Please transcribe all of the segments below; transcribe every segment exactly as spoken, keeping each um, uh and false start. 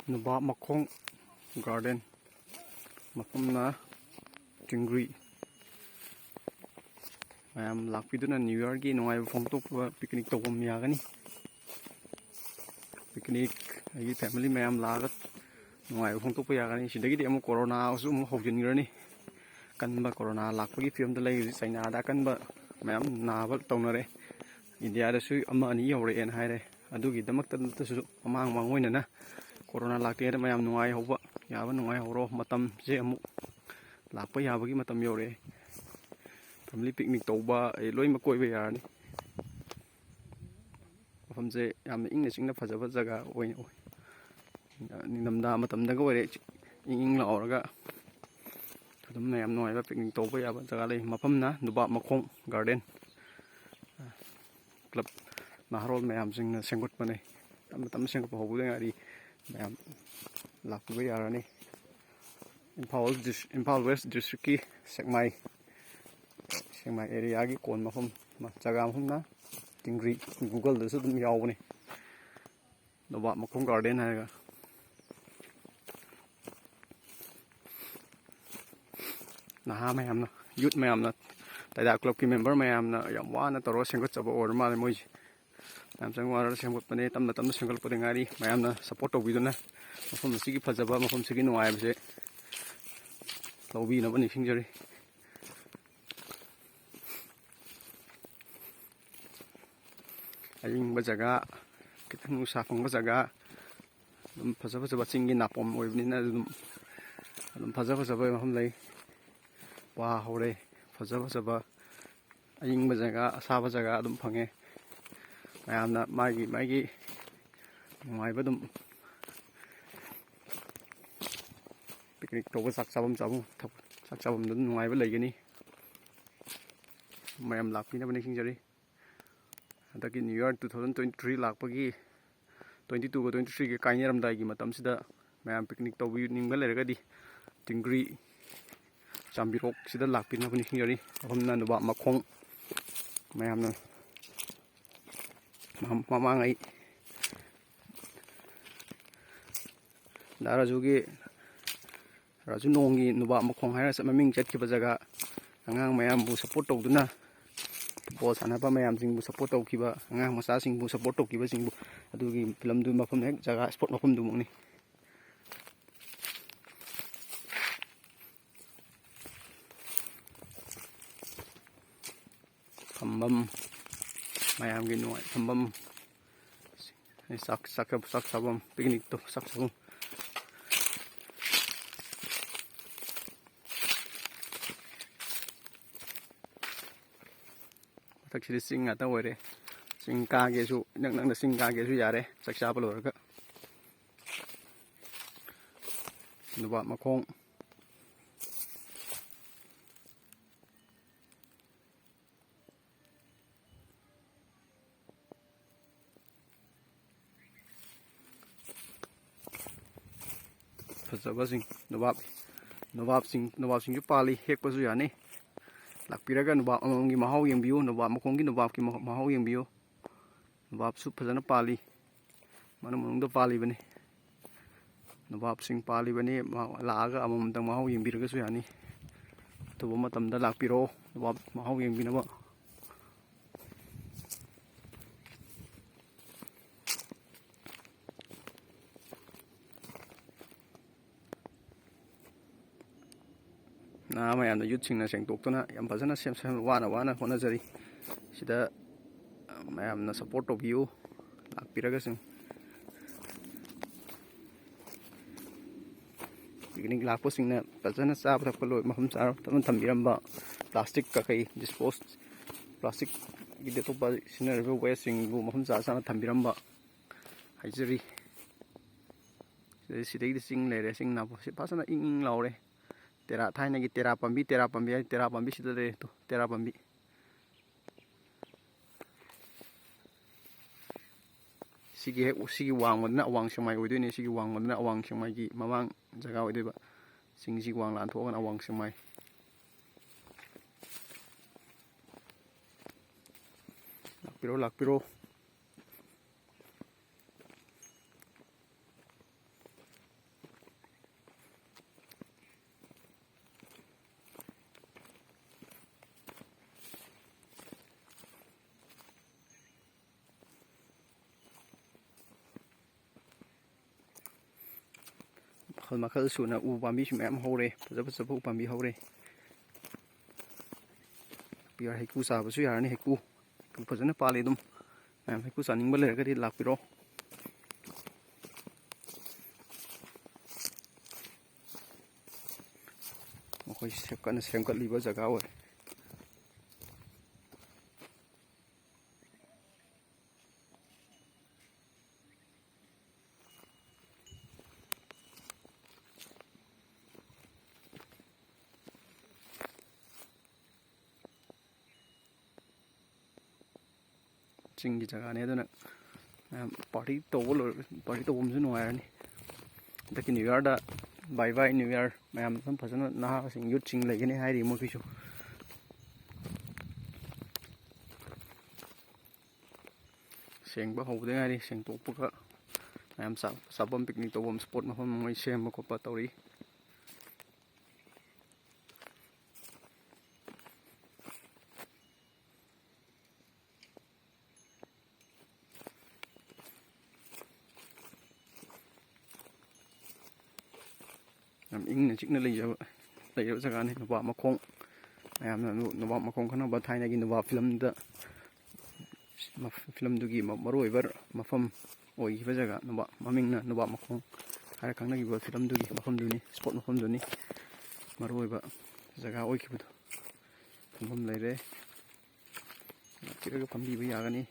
ꯅꯣꯕꯥꯞ ꯃꯈꯣꯡ ꯒꯥꯔꯗꯦꯟ, ꯃꯐꯝꯅ ꯇꯤꯡꯒ꯭ꯔꯤ꯫ ꯃꯌꯥꯝ ꯂꯥꯛꯄꯤꯗꯨꯅ ꯅ꯭ꯌꯨ ꯌꯔꯒꯤ ꯅꯨꯡꯉꯥꯏꯕ ꯐꯣꯡꯗꯣꯛꯄ ꯄꯤꯛꯅꯤꯛ ꯇꯧꯐꯝ ꯌꯥꯒꯅꯤ꯫ ꯄꯤꯛꯅꯤꯛ ꯑꯩꯒꯤ ꯐꯦꯃꯤꯂꯤ ꯃꯌꯥꯝ ꯂꯥꯛꯑꯒ ꯅꯨꯡꯉꯥꯏꯕ ꯐꯣꯡꯗꯣꯛꯄ ꯌꯥꯒꯅꯤ꯫ ꯁꯤꯗꯒꯤꯗꯤ ꯑꯃꯨꯛ ꯀꯣꯔꯣꯅꯥꯁꯨ ꯑꯃꯨꯛ ꯍꯧꯖꯤꯟꯈ꯭ꯔꯅꯤ꯫ ꯑꯀꯟꯕ ꯀꯣꯔꯣꯅꯥ ꯂꯥꯛꯄꯒꯤ ꯐꯤꯕꯝꯗ ꯂꯩ꯫ ꯍꯧꯖꯤꯛ ꯆꯩꯅꯥꯗ ꯑꯀꯟꯕ ꯃꯌꯥꯝ ꯅꯥꯕ ꯇꯧꯅꯔꯦ꯫ ꯏꯟꯗꯤꯌꯥꯗꯁꯨ ꯑꯃ ꯑꯅꯤ ꯌꯧꯔꯛꯑꯦꯅ ꯍꯥꯏꯔꯦ꯫ ꯑꯗꯨꯒꯤꯗꯃꯛꯇ ꯅꯠꯇ꯭ꯔꯁꯨ ꯃꯃꯥꯡ ꯃꯥꯡꯑꯣꯏꯅꯅ ꯀꯣꯔꯣꯅꯥ ꯂꯥꯛꯇ꯭ꯔꯤꯉꯩꯗ ꯃꯌꯥꯝ ꯅꯨꯡꯉꯥꯏꯍꯧꯕ ꯌꯥꯕ ꯅꯨꯡꯉꯥꯏꯍꯧꯔꯣ꯫ ꯃꯇꯝꯁꯦ ꯑꯃꯨꯛ ꯂꯥꯛꯄ ꯌꯥꯕꯒꯤ ꯃꯇꯝ ꯌꯧꯔꯛꯑꯦ꯫ ꯐꯦꯃꯤꯂꯤ ꯄꯤꯛꯅꯤꯛ ꯇꯧꯕ ꯑꯩ ꯂꯣꯏꯅꯃꯛ ꯀꯣꯏꯕ ꯌꯥꯔꯅꯤ꯫ ꯃꯐꯝꯁꯦ ꯌꯥꯝꯅ ꯏꯪꯅ ꯆꯤꯛꯅ ꯐꯖꯕ ꯖꯒꯥ ꯑꯣꯏꯅ ꯑꯣꯏ꯫ ꯅꯤꯡꯊꯝꯊꯥ ꯃꯇꯝꯗꯒ ꯑꯣꯏꯔꯦ, ꯏꯪ ꯏꯪ ꯂꯥꯎꯔꯒ ꯑꯗꯨꯝ ꯌꯥꯝ ꯅꯨꯡꯉꯥꯏꯕ ꯄꯤꯛꯅꯤꯛ ꯇꯧꯕ ꯌꯥꯕ ꯖꯒꯥ ꯂꯩ꯫ ꯃꯐꯝꯅ ꯅꯣꯕꯥꯞ ꯃꯈꯣꯡ ꯒꯥꯔꯗꯦꯟ꯫ ꯀ꯭ꯂꯕ ꯅꯍꯥꯔꯣꯜ ꯃꯌꯥꯝꯁꯤꯡꯅ ꯁꯦꯝꯒꯠꯄꯅꯤ꯫ ꯇꯞꯅ ꯇꯞꯅ ꯁꯦꯝꯒꯠꯄ ꯍꯧꯕꯗ ꯉꯥꯏꯔꯤ꯫ ꯃꯌꯥꯝ ꯂꯥꯛꯄꯤꯕ ꯌꯥꯔꯅꯤ꯫ ꯏꯝꯐꯥꯜ ꯗꯤꯁ-, ꯏꯝꯐꯥꯜ ꯋꯦꯁ ꯗꯤꯁꯇ꯭ꯔꯤꯛꯀꯤ ꯁꯦꯛꯃꯥꯏ, ꯁꯦꯛꯃꯥꯏ ꯑꯦꯔꯤꯌꯥꯒꯤ ꯀꯣꯟ ꯃꯐꯝ, ꯖꯒꯥ ꯃꯐꯝꯅ ꯇꯤꯡꯒ꯭ꯔꯤ꯫ ꯒꯨꯒꯜꯗꯁꯨ ꯑꯗꯨꯝ ꯌꯥꯎꯕꯅꯤ, ꯅꯣꯕꯥꯞ ꯃꯈꯣꯡ ꯒꯥꯔꯗꯦꯟ ꯍꯥꯏꯔꯒ꯫ ꯅꯍꯥ ꯃꯌꯥꯝꯅ, ꯌꯨꯠ ꯃꯌꯥꯝꯅ, ꯇꯩꯗꯥ ꯀ꯭ꯂꯕꯀꯤ ꯃꯦꯝꯕꯔ ꯃꯌꯥꯝꯅ ꯌꯥꯝ ꯋꯥꯅ ꯇꯧꯔꯒ ꯁꯦꯝꯒꯠꯆꯕ ꯑꯣꯏꯔ ꯃꯥꯜꯂꯦ ꯃꯣꯏꯁꯦ꯫ ꯌꯥꯝ ꯆꯪ ꯋꯥꯔꯒ ꯁꯦꯝꯒꯠꯄꯅꯦ꯫ ꯇꯞꯅ ꯇꯞꯅ ꯁꯦꯝꯒꯠꯂꯛꯄꯗ ꯉꯥꯏꯔꯤ꯫ ꯃꯌꯥꯝꯅ ꯁꯞꯄꯣꯔꯠ ꯇꯧꯕꯤꯗꯨꯅ ꯃꯐꯝ ꯑꯁꯤꯒꯤ ꯐꯖꯕ, ꯃꯐꯝ ꯑꯁꯤꯒꯤ ꯅꯨꯡꯉꯥꯏꯕꯁꯦ ꯂꯧꯕꯤꯅꯕ ꯅꯤꯡꯁꯤꯡꯖꯔꯤ꯫ ꯑꯏꯪꯕ ꯖꯒꯥ, ꯈꯤꯇꯪ ꯅꯨꯡꯁꯥ ꯐꯪꯕ ꯖꯒꯥ, ꯑꯗꯨꯝ ꯐꯖ ꯐꯖꯕ ꯆꯤꯡꯒꯤ ꯅꯥꯄꯣꯝ ꯑꯣꯏꯕꯅꯤꯅ ꯑꯗꯨꯝ, ꯑꯗꯨꯝ ꯐꯖ ꯐꯖꯕ ꯃꯐꯝ ꯂꯩ꯫ ꯋꯥ ꯍꯧꯔꯦ, ꯐꯖ ꯐꯖꯕ ꯑꯏꯪꯕ ꯖꯒꯥ, ꯑꯁꯥꯕ ꯖꯒꯥ ꯑꯗꯨꯝ ꯐꯪꯉꯦ꯫ ꯃꯌꯥꯝꯅ ꯃꯥꯒꯤ ꯃꯥꯒꯤ ꯅꯨꯡꯉꯥꯏꯕ ꯑꯗꯨꯝ ꯄꯤꯛꯅꯤꯛ ꯇꯧꯕ, ꯆꯥꯛ ꯆꯥꯐꯝ ꯆꯥꯐꯝ, ꯆꯥꯛ ꯆꯥꯐꯝꯗ ꯑꯗꯨꯝ ꯅꯨꯡꯉꯥꯏꯕ ꯂꯩꯒꯅꯤ꯫ ꯃꯌꯥꯝ ꯂꯥꯛꯄꯤꯅꯕ ꯅꯤꯡꯁꯤꯡꯖꯔꯤ꯫ ꯍꯟꯗꯛꯀꯤ new year two thousand twenty three ꯂꯥꯛꯄꯒꯤ, twenty two ꯒ twenty three ꯒ ꯀꯥꯏꯅꯔꯝꯗꯥꯏꯒꯤ ꯃꯇꯝꯁꯤꯗ ꯃꯌꯥꯝ ꯄꯤꯛꯅꯤꯛ ꯇꯧꯕꯤꯅꯤꯡꯕ ꯂꯩꯔꯒꯗꯤ ꯇꯤꯡꯒ꯭ꯔꯤ ꯆꯥꯝꯕꯤꯔꯣꯛꯁꯤꯗ ꯂꯥꯛꯄꯤꯅꯕ ꯅꯤꯡꯁꯤꯡꯖꯔꯤ꯫ ꯃꯐꯝꯅ ꯅꯣꯕꯥꯞ ꯃꯈꯣꯡ꯫ ꯃꯌꯥꯝꯅ ꯃꯃꯥꯡꯉꯩ ꯗꯥ ꯔꯥꯖꯨꯒꯤ, ꯔꯥꯖꯨ ꯅꯣꯡꯒꯤ ꯅꯣꯕꯥꯞ ꯃꯈꯣꯡ ꯍꯥꯏꯔꯒ ꯃꯃꯤꯡ ꯆꯠꯈꯤꯕ ꯖꯒꯥ, ꯑꯉꯥꯡ ꯃꯌꯥꯝꯕꯨ ꯁꯞꯄꯣꯔꯠ ꯇꯧꯗꯨꯅ, ꯐꯨꯠꯕꯣꯜ ꯁꯥꯟꯅꯕ ꯃꯌꯥꯝꯁꯤꯡꯕꯨ ꯁꯞꯄꯣꯔꯠ ꯇꯧꯈꯤꯕ, ꯑꯉꯥꯡ ꯃꯆꯥꯁꯤꯡꯕꯨ ꯁꯞꯄꯣꯔꯠ ꯇꯧꯈꯤꯕꯁꯤꯡꯕꯨ, ꯑꯗꯨꯒꯤ ꯐꯤꯂꯝꯗꯨ ꯃꯐꯝ ꯍꯦꯛ ꯖꯒꯥ ꯏꯁꯄꯣꯔꯠ ꯃꯐꯝꯗꯨꯃꯛꯅꯤ꯫ ꯐꯝꯐꯝ, ꯃꯌꯥꯝꯒꯤ ꯅꯨꯡꯉꯥꯏ ꯐꯝꯐꯝ, ꯆꯥꯛ, ꯆꯥꯛ, ꯆꯥꯛ ꯆꯥꯐꯝ, ꯄꯤꯛꯅꯤꯛꯇꯣ ꯆꯥꯛ ꯆꯥꯐꯝ꯫ ꯃꯊꯛꯁꯤꯗꯤ ꯆꯤꯡ ꯉꯥꯛꯇ ꯑꯣꯏꯔꯦ꯫ ꯆꯤꯡ ꯀꯥꯒꯦꯁꯨ, ꯏꯅꯛ ꯅꯛꯅ ꯆꯤꯡ ꯀꯥꯒꯦꯁꯨ ꯌꯥꯔꯦ, ꯆꯥꯛ ꯆꯥꯕ ꯂꯣꯏꯔꯒ꯫ ꯅꯣꯕꯥꯞ ꯃꯈꯣꯡ꯫ ꯐꯖꯕꯁꯤꯡ, ꯅꯣꯕꯥꯞ, ꯅꯣꯕꯥꯞꯁꯤꯡ, ꯅꯣꯕꯥꯞꯁꯤꯡꯁꯨ ꯄꯥꯜꯂꯤ, ꯍꯦꯛꯄꯁꯨ ꯌꯥꯅꯤ꯫ ꯂꯥꯛꯄꯤꯔꯒ ꯅꯣꯕꯥꯞ ꯑꯃꯃꯝꯒꯤ ꯃꯍꯥꯎ ꯌꯦꯡꯕꯤꯌꯨ, ꯅꯣꯕꯥꯞ ꯃꯈꯣꯡꯒꯤ ꯅꯣꯕꯥꯞꯀꯤ ꯃꯍ-, ꯃꯍꯥꯎ ꯌꯦꯡꯕꯤꯌꯨ꯫ ꯅꯣꯕꯥꯞꯁꯨ ꯐꯖꯅ ꯄꯥꯜꯂꯤ, ꯃꯅꯨꯡ ꯃꯅꯨꯡꯗ ꯄꯥꯜꯂꯤꯕꯅꯤ꯫ ꯅꯣꯕꯥꯞꯁꯤꯡ ꯄꯥꯜꯂꯤꯕꯅꯤ, ꯃꯍꯥꯎ, ꯂꯥꯛꯑꯒ ꯑꯃꯃꯝꯇꯪ ꯃꯍꯥꯎ ꯌꯦꯡꯕꯤꯔꯒꯁꯨ ꯌꯥꯅꯤ꯫ ꯑꯊꯨꯕ ꯃꯇꯝꯗ ꯂꯥꯛꯄꯤꯔꯣ, ꯅꯣꯕꯥꯞ ꯃꯍꯥꯎ ꯌꯦꯡꯕꯤꯅꯕ꯫ ꯅꯍꯥ ꯃꯌꯥꯝꯅ, ꯌꯨꯠꯁꯤꯡꯅ ꯁꯦꯡꯗꯣꯛꯇꯨꯅ ꯌꯥꯝ ꯐꯖꯅ ꯁꯦꯝ ꯁꯦꯝ, ꯋꯥꯅ ꯋꯥꯅ ꯍꯣꯠꯅꯖꯔꯤ꯫ ꯁꯤꯗ ꯃꯌꯥꯝꯅ ꯁꯞꯄꯣꯔꯠ ꯇꯧꯕꯤꯌꯨ, ꯂꯥꯛꯄꯤꯔꯒꯁꯨ꯫ ꯄꯤꯛꯅꯤꯛ ꯂꯥꯛꯄꯁꯤꯡꯅ ꯐꯖꯅ ꯆꯥꯕ ꯊꯛꯄ ꯂꯣꯏ ꯃꯐꯝ ꯆꯥꯅ ꯊꯝꯕꯤꯔꯝꯕ, ꯄ꯭ꯂꯥꯁꯇꯤꯛ ꯀꯩꯀꯩ ꯗꯤꯁꯄꯣꯁ, ꯄ꯭ꯂꯥꯁꯇꯤꯛꯀꯤꯗꯤ ꯑꯇꯣꯞꯄ ꯁꯤꯖꯤꯟꯅꯔꯤꯕ ꯋꯦꯁꯁꯤꯡꯕꯨ ꯃꯐꯝ ꯆꯥ ꯆꯥꯅ ꯊꯝꯕꯤꯔꯝꯕ ꯍꯥꯏꯖꯔꯤ꯫ ꯁꯤꯗꯩ-, ꯁꯤꯗꯩꯗꯤ ꯆꯤꯡ ꯂꯩꯔꯦ, ꯆꯤꯡ ꯅꯥꯄꯤ ꯁꯤ ꯐꯖꯅ ꯏꯪ ꯏꯪ ꯂꯥꯎꯔꯦ꯫ ꯇꯦꯔꯥ, ꯊꯥꯏꯅꯒꯤ ꯇꯦꯔꯥ ꯄꯥꯝꯕꯤ, ꯇꯦꯔꯥ ꯄꯥꯝꯕꯤ ꯍꯥꯏ, ꯇꯦꯔꯥ ꯄꯥꯝꯕꯤ ꯁꯤꯗ ꯂꯩꯔꯦ, ꯇꯨ, ꯇꯦꯔꯥ ꯄꯥꯝꯕꯤ꯫ ꯁꯤꯒꯤ ꯍꯦꯛ, ꯁꯤꯒꯤ ꯋꯥꯡꯃꯗꯅ ꯑꯋꯥꯡ ꯁꯦꯛꯃꯥꯏ ꯑꯣꯏꯗꯣꯏꯅꯤ, ꯁꯤꯒꯤ ꯋꯥꯡꯃꯗꯅ ꯑꯋꯥꯡ ꯁꯦꯛꯃꯥꯏꯒꯤ ꯃꯃꯥꯡ ꯖꯒꯥ ꯑꯣꯏꯗꯣꯏꯕ꯫ ꯆꯤꯡꯁꯤ ꯋꯥꯡ ꯂꯥꯟꯊꯣꯛꯑꯒꯅ ꯑꯋꯥꯡ ꯁꯦꯛꯃꯥꯏ꯫ ꯂꯥꯛꯄꯤꯔꯣ, ꯂꯥꯛꯄꯤꯔꯣ꯫ ꯃꯈꯜ ꯁꯨꯅ ꯎ ꯄꯥꯝꯕꯤꯁꯨ ꯃꯌꯥꯝ ꯍꯧꯔꯦ, ꯐꯖ ꯐꯖꯕ ꯎ ꯄꯥꯝꯕꯤ ꯍꯧꯔꯦ꯫ ꯄꯤꯌꯥꯔ ꯍꯩꯀꯨ ꯆꯥꯕꯁꯨ ꯌꯥꯔꯅꯤ, ꯍꯩꯀꯨ, ꯍꯩꯀꯨ ꯐꯖꯅ ꯄꯥꯜꯂꯤ ꯑꯗꯨꯝ꯫ ꯃꯌꯥꯝ ꯍꯩꯀꯨ ꯆꯥꯅꯤꯡꯕ ꯂꯩꯔꯒꯗꯤ ꯂꯥꯛꯄꯤꯔꯣ꯫ ꯃꯈꯣꯏ ꯁꯦꯝ-, ꯀꯟꯅ ꯁꯦꯝꯒꯠꯂꯤꯕ ꯖꯒꯥ ꯑꯣꯏ꯫ ꯆꯤꯡꯒꯤ ꯖꯒꯥꯅꯦ, ꯑꯗꯨꯅ ꯃꯌꯥꯝ ꯄꯥꯔꯇꯤ ꯇꯧꯕ ꯂꯣꯏꯔ-, ꯄꯥꯔꯇꯤ ꯇꯧꯕ ꯑꯃꯁꯨ ꯅꯨꯡꯉꯥꯏꯔꯅꯤ꯫ ꯍꯟꯗꯛꯀꯤ ꯅ꯭ꯌꯨ ꯌꯥꯔꯗ ꯕꯥꯏ ꯕꯥꯏ ꯅ꯭ꯌꯨ ꯌꯥꯔ ꯃꯌꯥꯝ ꯑꯗꯨꯝ ꯐꯖꯅ ꯅꯍꯥꯁꯤꯡ, ꯌꯨꯠꯁꯤꯡ ꯂꯩꯒꯅꯤ ꯍꯥꯏꯔꯤ ꯃꯈꯣꯏꯁꯨ꯫ ꯁꯦꯡꯕ ꯍꯧꯕꯗ ꯉꯥꯏꯔꯤ꯫ ꯁꯦꯡꯗꯣꯛꯄꯒ ꯃꯌꯥꯝ ꯆꯥ-, ꯆꯥꯐꯝ, ꯄꯤꯛꯅꯤꯛ ꯇꯧꯐꯝ ꯏꯁꯄꯣꯠ ꯃꯐꯝ ꯃꯣꯏ ꯁꯦꯝꯕ ꯈꯣꯠꯄ ꯇꯧꯔꯤ꯫ ꯌꯥꯝ ꯏꯪꯅ ꯆꯤꯛꯅ ꯂꯩꯖꯕ, ꯂꯩꯔꯕ ꯖꯒꯥꯅꯤ꯫ ꯅꯣꯕꯥꯞ ꯃꯈꯣꯡ, ꯃꯌꯥꯝꯅ ꯅꯣ-, ꯅꯣꯕꯥꯞ ꯃꯈꯣꯡ ꯈꯪꯅꯕ ꯊꯥꯏꯅꯒꯤ ꯅꯣꯕꯥꯞ ꯐꯤꯂꯝꯗ, ꯃ-, ꯐꯤꯂꯝꯗꯨꯒꯤ ꯃ-, ꯃꯔꯨꯑꯣꯏꯕ ꯃꯐꯝ ꯑꯣꯏꯈꯤꯕ ꯖꯒꯥ, ꯅꯣꯕꯥꯞ, ꯃꯃꯤꯡꯅ ꯅꯣꯕꯥꯞ ꯃꯈꯣꯡ ꯍꯥꯏꯔ ꯈꯪꯅꯈꯤꯕ ꯐꯤꯂꯝꯗꯨꯒꯤ ꯃꯐꯝꯗꯨꯅꯤ, ꯏꯁꯄꯣꯠ ꯃꯐꯝꯗꯨꯅꯤ꯫ ꯃꯔꯨꯑꯣꯏꯕ ꯖꯒꯥ ꯑꯣꯏꯈꯤꯕꯗꯣ꯫ ꯐꯝꯐꯝ ꯂꯩꯔꯦ꯫ ꯂꯥꯛꯄꯤꯔꯒ ꯐꯝꯕꯤꯕ ꯌꯥꯒꯅꯤ꯫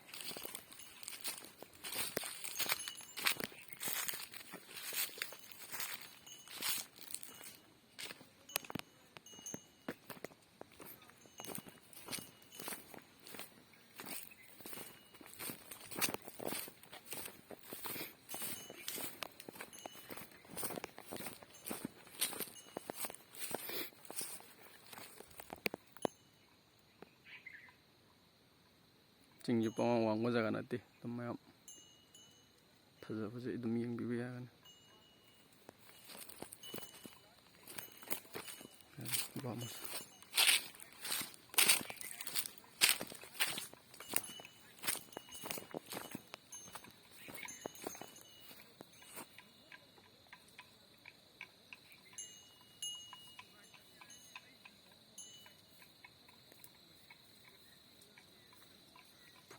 ꯆꯤꯡꯁꯨ ꯄꯪꯋꯥꯡ ꯋꯥꯡꯕ ꯖꯒꯥ ꯅꯠꯇꯦ꯫ ꯑꯗꯨꯝ ꯃꯌꯥꯝ ꯐꯖ ꯐꯖꯩ, ꯑꯗꯨꯝ ꯌꯦꯡꯕꯤꯕ ꯌꯥꯒꯅꯤ꯫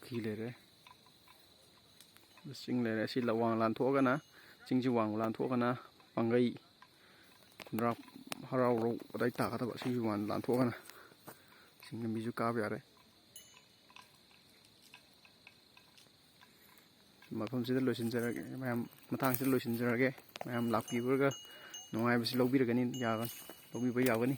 ꯄꯨꯈ꯭ꯔꯤ ꯂꯩꯔꯦ, ꯆꯤꯡ ꯂꯩꯔꯦ꯫ ꯑꯁꯤ ꯂꯋꯥꯡ ꯂꯥꯟꯊꯣꯛꯑꯒꯅ, ꯆꯤꯡꯁꯤ ꯋꯥꯡ ꯂꯥꯟꯊꯣꯛꯑꯒꯅ ꯄꯥꯡꯒꯩ, ꯈꯨꯟꯗ꯭ꯔꯥꯛ, ꯍꯔꯥꯎꯔꯧ ꯑꯗꯥꯏ ꯇꯥꯒꯗꯕ꯫ ꯁꯤꯒꯤ ꯋꯥꯡ ꯂꯥꯟꯊꯣꯛꯑꯒꯅ ꯆꯤꯡ ꯂꯝꯕꯤꯁꯨ ꯀꯥꯕ ꯌꯥꯔꯦ꯫ ꯃꯐꯝꯁꯤꯗ ꯂꯣꯏꯁꯤꯟꯖꯔꯒꯦ ꯃꯌꯥꯝ, ꯃꯇꯥꯡꯁꯤꯗ ꯂꯣꯏꯁꯤꯟꯖꯔꯒꯦ꯫ ꯃꯌꯥꯝ ꯂꯥꯛꯄꯤꯕꯒ ꯅꯨꯡꯉꯥꯏꯕꯁꯤ ꯂꯧꯕꯤꯔꯒꯅꯤ, ꯌꯥꯒꯅꯤ, ꯂꯧꯕꯤꯕ ꯌꯥꯒꯅꯤ꯫